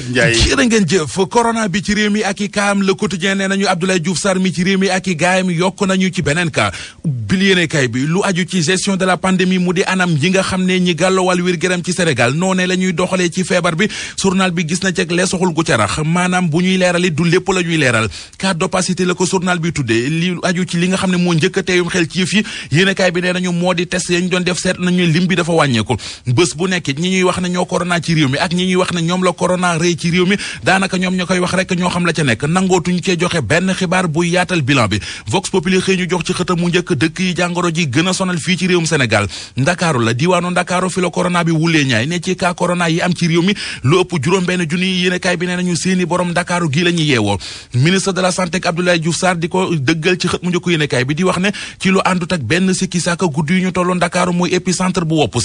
Mohamed Ndiaye. jërë ngeen jëf. corona bi ci réew mi ak i kaam Le Quotidien nee nañu Abdoulaye Diouf Sarr mi ci réew mi ak i gaayam yokk nañu ci beneen cas bil yéenekaay bi lu aju ci gestion de la pandémie mu di anam yi nga xam ne ñi gàllowal wér-gu-yaram ci Sénégal noonee la ñuy doxalee ci feebar bi journal bi gis na ceeg leesoxul gu ca rax maanaam bu ñuy leeral it du lépp la ñuy leeral cas d'opacité la ko journal bi tuddee li aju ci li nga xam ne moo njëkk a teeyum xel ci yëf yi yéenekaay bi nee nañu moo di test yañ doon def seet nañu lim bi dafa wàññeeku bés bu nekk ñi ñuy wax ne ñoo corona ci réew mi ak ñi ñuy wax ne ñoom la corona rëy ci réew mi daanaka ñoom ña koy wax rek ñoo xam la ca nekk nangootuñu cee joxe benn xibaar buy yaatal bilan bi Vox Populi xëy ñu jox ci xëtam mu njëkk dëkk yi jàngoro ji gën a sonal fii ci réewum Sénégal Ndakaaru la diwaanu Ndakaaru fi la corona bi wulee ñaay ne ci cas corona yi am ci réew mi lu ëpp juróom-benn junni yéenekaay bi nee nañu seeni borom Ndakaaru gii la ñuy yeewoo ministre de la santé ak Abdoulaye Diouf Sarr di ko dëggal ci xët mu njëkk yéenekaay bi di wax ne ci lu àndut ak benn sikki sàkka guddi yu ñu tollu Ndakaaru mooy épicentre bu wopp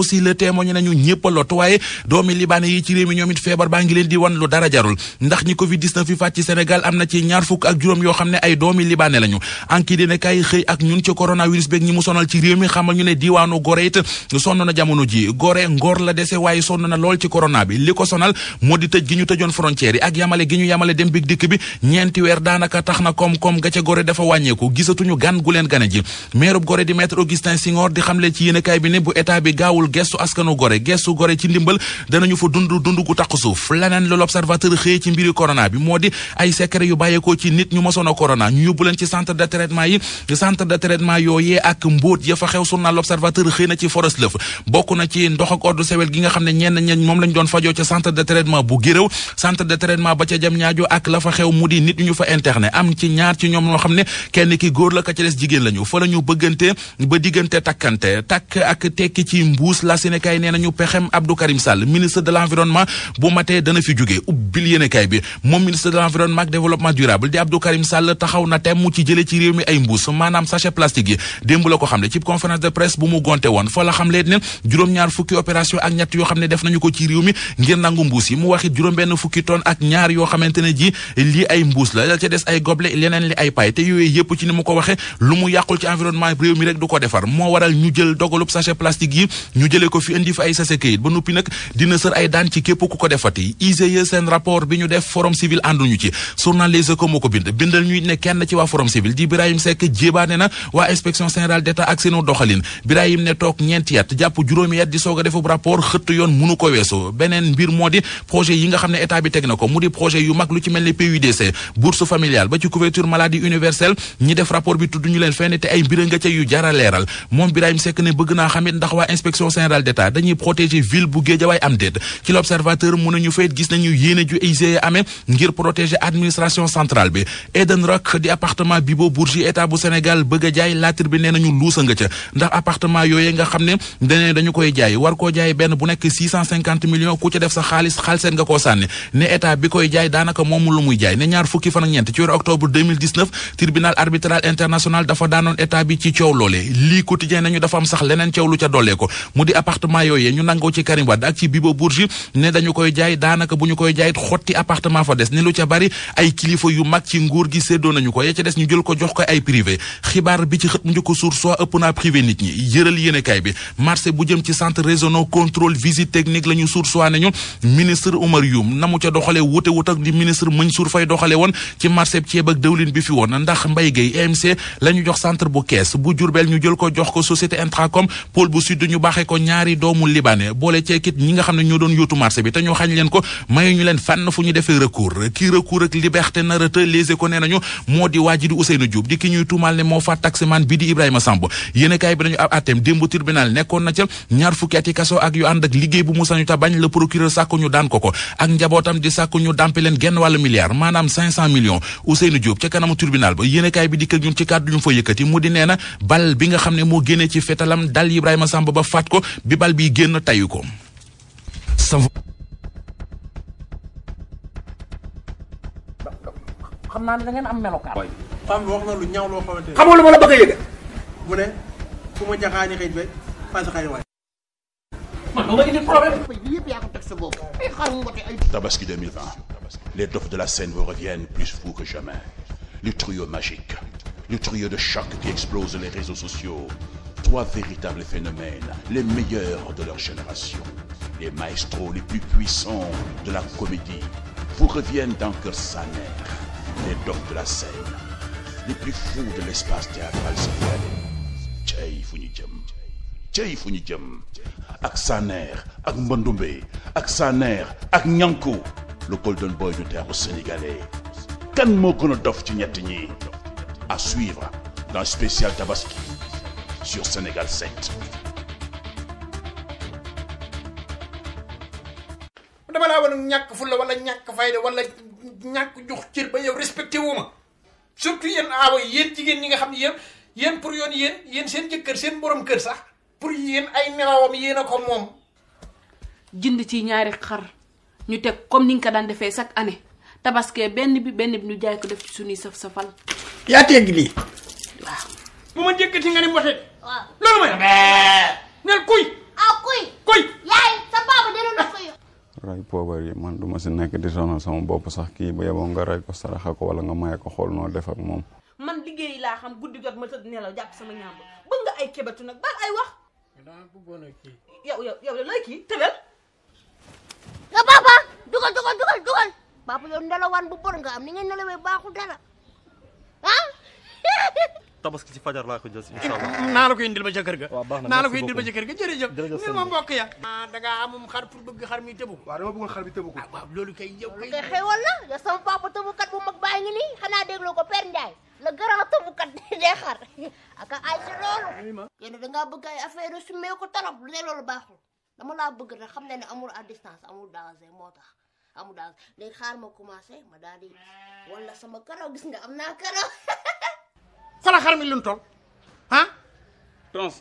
si le témoigne nañu ñëpp a lot waaye doomi libaane yi ci réew mi ñoom it feebar baa ngi leen di wan lu dara jarul ndax ñi Covid 19 fi faat ci Sénégal am na ci ñaar fukk ak juróom yoo xam ne ay doomi libaane lañu anki dina kay xëy ak ñun ci coronavirus beeg ñi mu sonal ci réew mi xamal ñu ne diiwaanu Gorée it sonn na jamono ji Gorée ngor la dese waaye sonn na lool ci corona bi li ko sonal moo di tëj gi ñu tëjoon frontière yi ak yamale gi ñu yamale dem big dikk bi ñeenti weer daanaka tax na koom-koom ga ca Gorée dafa wàññeeku gisatuñu gan gu leen gane ji maire Gorée di maître Augustin Senghor di xamle ci yéenekaay bi ne bu état bi gaawul gestu askanu Gorée gestu Gorée ci ndimbal danañu fa dund gu taq suuf leneen lu l'Observateur xëy ci mbiri corona bi moo di ay secret yu bàyyeekoo ci nit ñu mosoon a corona ñu yóbbu leen ci centre de traitement yi centre de traitement yooyee ak mbóot ya fa xew journal l'Observateur xëy na ci Forest Lëf bokk na ci ndox ak ordre sewel gi nga xam ne ñenn moom lañ doon fajoo ca centre de traitement bu Guéréo centre de traitement ba ca Diamniadio ak la fa xew mu di nit ñu fa interné am ci ñaar ci ñoom ñoo xam ne kenn ki góor la ka ca des jigéen lañu fa la ñu bëggante ba diggante takkante takk ak tekki ci mbuus la Sénégal nee nañu pexem Abdou Karim Sall ministre de l'environnement bu matee dana fi jóge ubbil yéenekaay bi moom ministre de l'environnement ak développement durable di Abdou Karim Sall taxaw na temm ci jële ci réew mi ay mbuus maanaam sachet plastique yi démb la ko xam ne ci conférence de presse bu mu gonte woon fa la xam leen ne juróom-ñaar fukki opération ak ñett yoo xam ne def nañu ko ci réew mi ngir nangu mbuus yi mu waxit juróom-benn fukki tonnes ak ñaar yoo xamante ne ji lii ay mbuus la ca des ay gobelet leneen li ay paille te yooyu yëpp ci ni mu ko waxe lu mu yàqul ci environnement réew mi rek du ko defar moo waral ñu jël dogalub sachet plastique yi ñu jëlee ko fi indi fi ay sachet kayit ba noppi nag dina sër ay daan ci képp ku ko defati IGE seen rapport bi ñu def forum civil ànduñu ci journal Les Échos moo ko bindal ñuy ne kenn ci waa forum civil di Birahim Seck jébaane na waa inspection générale d'État ak seenu doxalin Birahim ne toog ñeenti at jàpp juróomi at di soog a defub rapport xëtt yoon mënu ko weesu beneen mbir moo di projet yi nga xam ne état bi teg na ko mu di projet yu mag lu ci mel ni PUDC bourse familiale ba ci couverture maladie universelle ñi def rapport bi tudd ñu leen fenn te ay mbir nga ca yu jara leeral moom Birahim Seck ne bëgg naa xamit ndax waa inspection générale d'État dañuy protéger ville bu Guédiawaye am déet ci l'Observateur mu nañu fayit gis nañu yéene ju IGE amee ngir protéger administration centrale bi Eden Rock di appartement Bibo Bourgi état bu Sénégal bëgg a jaay laatir bi nee nañu luusa nga ca ndax appartement yooyee nga xam ne dañu koy jaay war koo jaay benn bu nekk 650 millions ku ca def sa xaalis xaalseen nga koo sànni ne état bi koy jaay daanaka moomu lu muy jaay ne ñaar fukki fan ak ñeent ci weeru octobre 2019 tribunal arbitral international dafa daanoon état bi ci coow loole lii quotidien nañu dafa am sax leneen coow lu ca dollee ko mu di appartement yooyee ñu nangoo ci Karim Wade ak ci Bibo Bourgi ne dañu koy jaay daanaka bu ñu koy jaayit xotti appartement fa des ne lu ca bari ay kilifa yu mag ci nguur gi séddoo nañu ko ya ca des ñu jël ko jox ko ay privé xibaar bi ci xët mu njëkk Source A ëpp naa privé nit ñi yëral yéenekaay bi marché bu jëm ci centre régionaux contrôle visite technique la ñu Source A nañu ministre Oumar Youm na mu ca doxalee wute ak di ministre Mansour Faye doxale woon ci marché ceeb ak dëwlin bi fi woon ndax Mbaye Gueye EMC la ñu jox centre bu Kees bu Diourbel ñu jël ko jox ko société Intracom pôle bu sud ñu baaxee ko ñaari doomu libanais boole ceekit ñi nga xam ne ñoo doon yóotu marché bi te ñu xañ leen ko mayu ñu leen fànn fu ñu defee recours kii recours ak liberté na rëta Les Échos nee nañu moo di waa ji di Ousseynou Diop di ki ñuy tuumaal ne moo faat taximan bi di Ibrahima Samb yéenekaay bi dañu ab àtteem démb tribunal nekkoon na ca ñaar fukki ati kaso ak yu ànd ak liggéey bu mu sañu ta bañ le procureur sàkku ñu daan ko ak njabootam di sàkku ñu dàmpe leen genn wàllu milliard maanaam 500 millions Ousseynou Diop ca kanamu tribunal ba yéenekaay bi dikk ak ñun ci kàddu ñu fa yëkkati mu di nee na bal bi nga xam ne moo génnee ci fetalam dal Ibrahima Samb ba faat ko bi bal bi génn tayu ko xam naa ne da ngeen am melokaan. femme bi wax na lu ñaaw loo xamante ne. xamoo lu ma la bëgg a yëg. mu ne fu ma jaxaani xëy be paase xëy waay. man doo ma indi problème. yëpp yaa ko teg sa bopp. ay xaru ngote ay. Tabaski 2020. Les dofs de la scène vous reviennent plus fous que jamais. Le trio magique. Le trio de choc qui explose les réseaux sociaux. Trois véritables phénomènes, les meilleurs de leur génération. Les maestros les plus puissants de la comédie vous reviennent dans Kër Saner. Les dofs de la scène, les plus fous de l'espace théâtral sénégalais. Cey fu ñu jëm, cey fu ñu jëm. Ak Saner, ak Mbondoumbe, ak Saner, ak Ñanko, le golden boy du théâtre sénégalais. Kan moo gën a dof ci ñett ñi? À suivre dans spécial Tabaski sur Sénégal 7. dama laa wan ñàkk fulla wala ñàkk fayda wala ñàkk jox cër ba yow respecté wu ma surtout yéen aawa yi yéen jigéen ñi nga xam ne yéen pour yoon yéen seen jëkkër seen borom kër sax pour yéen ay nelawam yéen a ko moom. jënd ci ñaari xar ñu teg comme ni nga ko daan defee chaque année tabaskee benn bi ñu jaay ko def ci suñuy saf-safal. yaa tegg lii. waaw. bu ma jékkati nga ni mbote. waaw loolu mooy. neel kuy. ah kuy. kuy. yaay sa papa dina la koy. ray poobar yi man duma si nekk di sonal sama bopp sax kii ba yeboo nga ray ko saraxa ko wala nga maye ko xool noo def ak moom. man liggéey laa xam guddi jot ma tëdd nelaw jàpp sama ñaam bëgg nga ay kebatu nag baal ay wax. dama bëggoon a kii. yow lay kii tëbel. nga papa dugal. papa yow nelawaan bu bon nga am ni nga nelawee baaxul dara ah. tabaski ci fajar laa ko jël incha allah. naa la ko indil ba ca kër ga. waaw baax na naa la ko indil ba ca kër ga jërëjëf. jërëjëf ni ma mbokk ya. da ngaa amum xar pour bëgg xar mi tëbu. waaw dama bëggoon xar bi tëbu ko. waaw loolu kay yow kay. kay xewal la yow sama papa tëbukat bu mag baa ngi nii xanaa dégloo ko Père Ndiaye la grand tëbukat dee xar ak ay si loolu. yéen da ngaa bëgg ay affaire su mee ko torop lu ne loolu baaxul dama laa bëgg rek xam ne ne amul à distance amul danger moo tax amul danger léegi xaar ma commencé ma daal di wala sama karaw gis nga am naa karaw. fa la xar mi lu mu toll ah. tons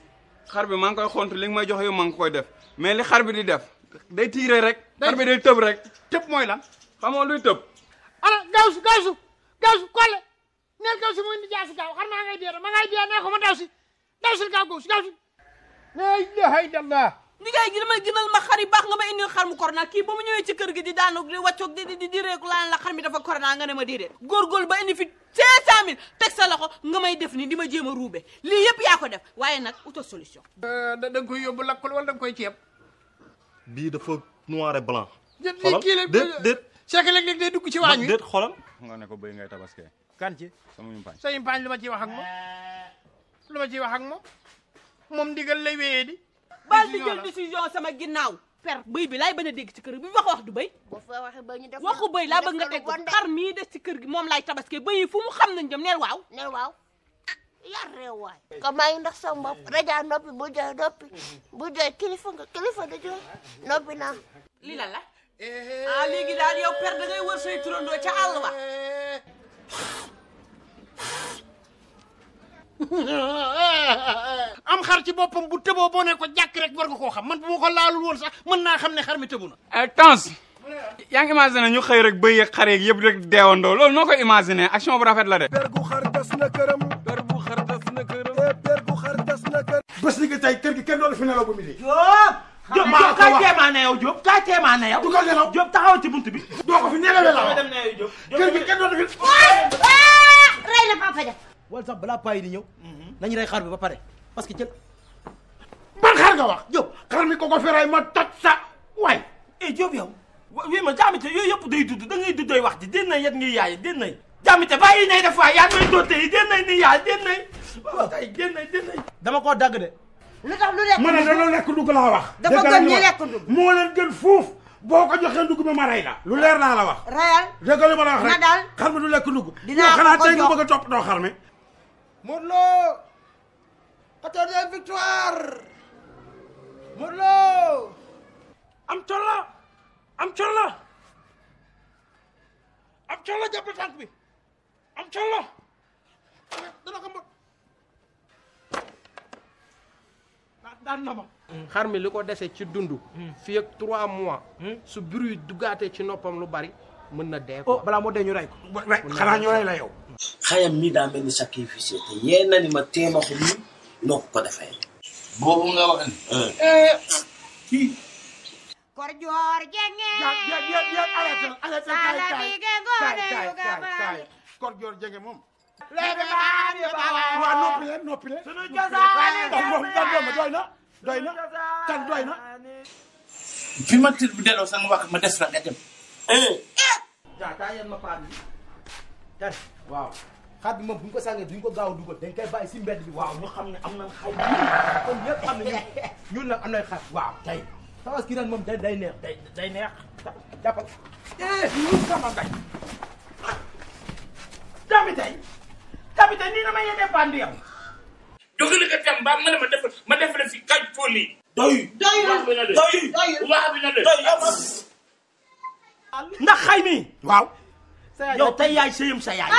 xar bi maa ngi koy xont li nga may joxe yow maa ngi koy def mais li xar bi di def day tiire rek. xar bi day tëb rek. tëb mooy lan. xamoo luy tëb. ala gawsu Kole neel gawsu mu indi jaasi gaaw xar maa ngay dee ma ngay dee nee ko ma dawsil gaaw gawsu. la ilaha illallah. liggéey gi damay gënal ma xar yi baax nga ma indi xar mu corona kii ba mu ñëwee ci kër gi di daanu di wàccoog di réeku laan la xar mi dafa corona nga ne ma déedéet góorgóorlu ba indi fi 500000 teg sa loxo nga may def ni di ma jéem a ruube lii yëpp yaa ko def waaye nag auto solution. da nga koy yóbbu lakkul wala da nga koy ceeb. bii dafa noir et blanc. xoolal déet c'est que léeg-léeg day dugg ci waañ wi déet xoolal. nga ne ko bëy ngay tabaskee. kan ci sama yumpaañ. sa yumpaañ lu ma ciy wax ak moom moom ndigal lay wéyee di. baal di jël décision sama ginnaaw. per bëy bi laay bañ a dégg ci kër gi bi wax du bëy. boo fa waxee bëy ñu def waxu bëy laa bëgg nga teg ko xar mii des ci kër gi moom laay tabaskee bëy yi fu mu xam nañ jëm neel waaw. neel waaw yar réew waay. comme maa ngi ndax sama bopp rajo noppi bu jooy kilifa da jooy noppi naa. lii lan la. léegi daal yow per da ngay wër say turandoo ca àll wa. am xar ci boppam bu tëboo boo ne ko jàkk rek war nga koo xam man bu ma ko laalul woon sax mën naa xam ne xar mi tëbu na. Tans yaa ngi imaginer ñu xëy rek bëy yeeg xar yeeg yëpp rek deewandoo loolu noo koy imaginer action bu rafet la de. per gu xar tas na këram. per bu xar tas na këram. per gu xar tas na këram. bés ni ki tey kër gi kenn doon fi nelaw ba midi. Diop kaay teemaane yow Diop kaay teemaane yow. du ko nelaw Diop taxawal ci buntu bi. doo ko fi nelawee la dem na yow Diop. kër gi kenn doon fi. rey na papa ja. wala sax balaa paa yi di ñëw. nañu rey xar bi ba pare parce que jël. ban xar nga wax. Diop xar mi ko fi rey ma toj sa waay. Diop yow. wi ma jaamite yooyu yëpp day dudd da ngay duddooy wax ji den nay yet ngi yaay den nay. jaamite bàyyi nay def waay yaa may doote yi den nay ni yaay den nay. waaw tey den nay. dama koo dagg de. lu tax lu lekk ma ne dañoo lekk dugg laa wax. dafa gën ñu lekk dugg. moo leen gën fuuf boo ko joxee dugg bi ma rey la. lu leer naa la wax. rayal dégg li ma la wax rek na daal xar mi du lekk dugg. dinaa xanaa ko tey nga jox. bëgg a topp doo xar mi. Modou Lo 14e victoire Modou Lo am colla am colla jàpp tànk bi am colla dana ko mbot daan na ma xar mi li ko dese ci dund fii ak 3 mois su bruit duggaatee ci noppam lu bari mën na dee ko balaa moo dee ñu rey ko. xanaa ñu rey la yow. xayam mi daa mel ni sacrifice te yee na ni ma téema ko nii noo ko defee. boobu nga wax ni. kii. kor joor jenge. arrêté kaay kor joor jenge moom. waaw noppi leen. sunu cosaan doy na kan doy na. fi ma tir bi delloo sama wax ma des la nga dem. jaa taa yéen ma paan bi. kan waaw xar bi moom bu ñu ko sàngee duñ ko gaaw a dugal dañ koy bàyyi si mbedd bi. waaw ñu xam ne am nañ xay. kon ñëpp xam ne ñun nag am nañ xar. waaw tey tabaski ren moom day neex. day neex. jàppal. ñu sama day. Jamite nii na ma yéene paan bi yow. dogali nga tam ba ma def la fi kaj poli. doy wax bi na de. wax bi na de. ndax xay mi. waaw. yow tey yaay sëyam sa yaay.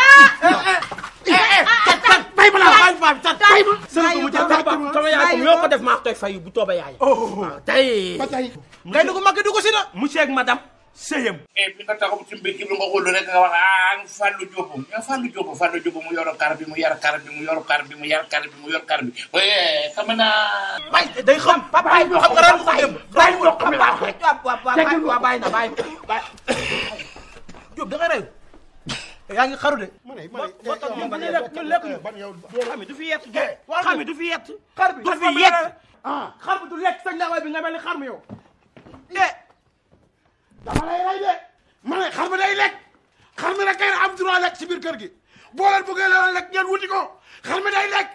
bay ma la bay ma bay ma. sëñ ko mu jël sama yaay ko ñoo ko def maa koy fayu bu tooba yaay. tey. ba tey. ngay dugg mag dugg si na. monsieur ak madame sëyam. bi nga taxaw ci mbir bi nga xool rek nga wax Fallou Diop Fallou Diop mu yor kar bi mu yor kar bi mu yor kar bi mu yor kar bi mu yor kar bi. xam naa. bay day xam papa yi xam nga ren ko dem. bay mu xam la rek. waaw bàyyi na bàyyi. Diop da nga rew. yaa ngi xaru de. ma ne ñu lekk xam du fi yett. xam du fi yett. xar bi du fi yett. xar bi du lekk sañ laawaay bi nga mel ni xar mi yow. dama lay rey de ma ne xar mi day lekk xar mi rek kay am droit lekk ci biir kër gi boo leen bëggee leen lekk ngeen wuti ko xar mi day lekk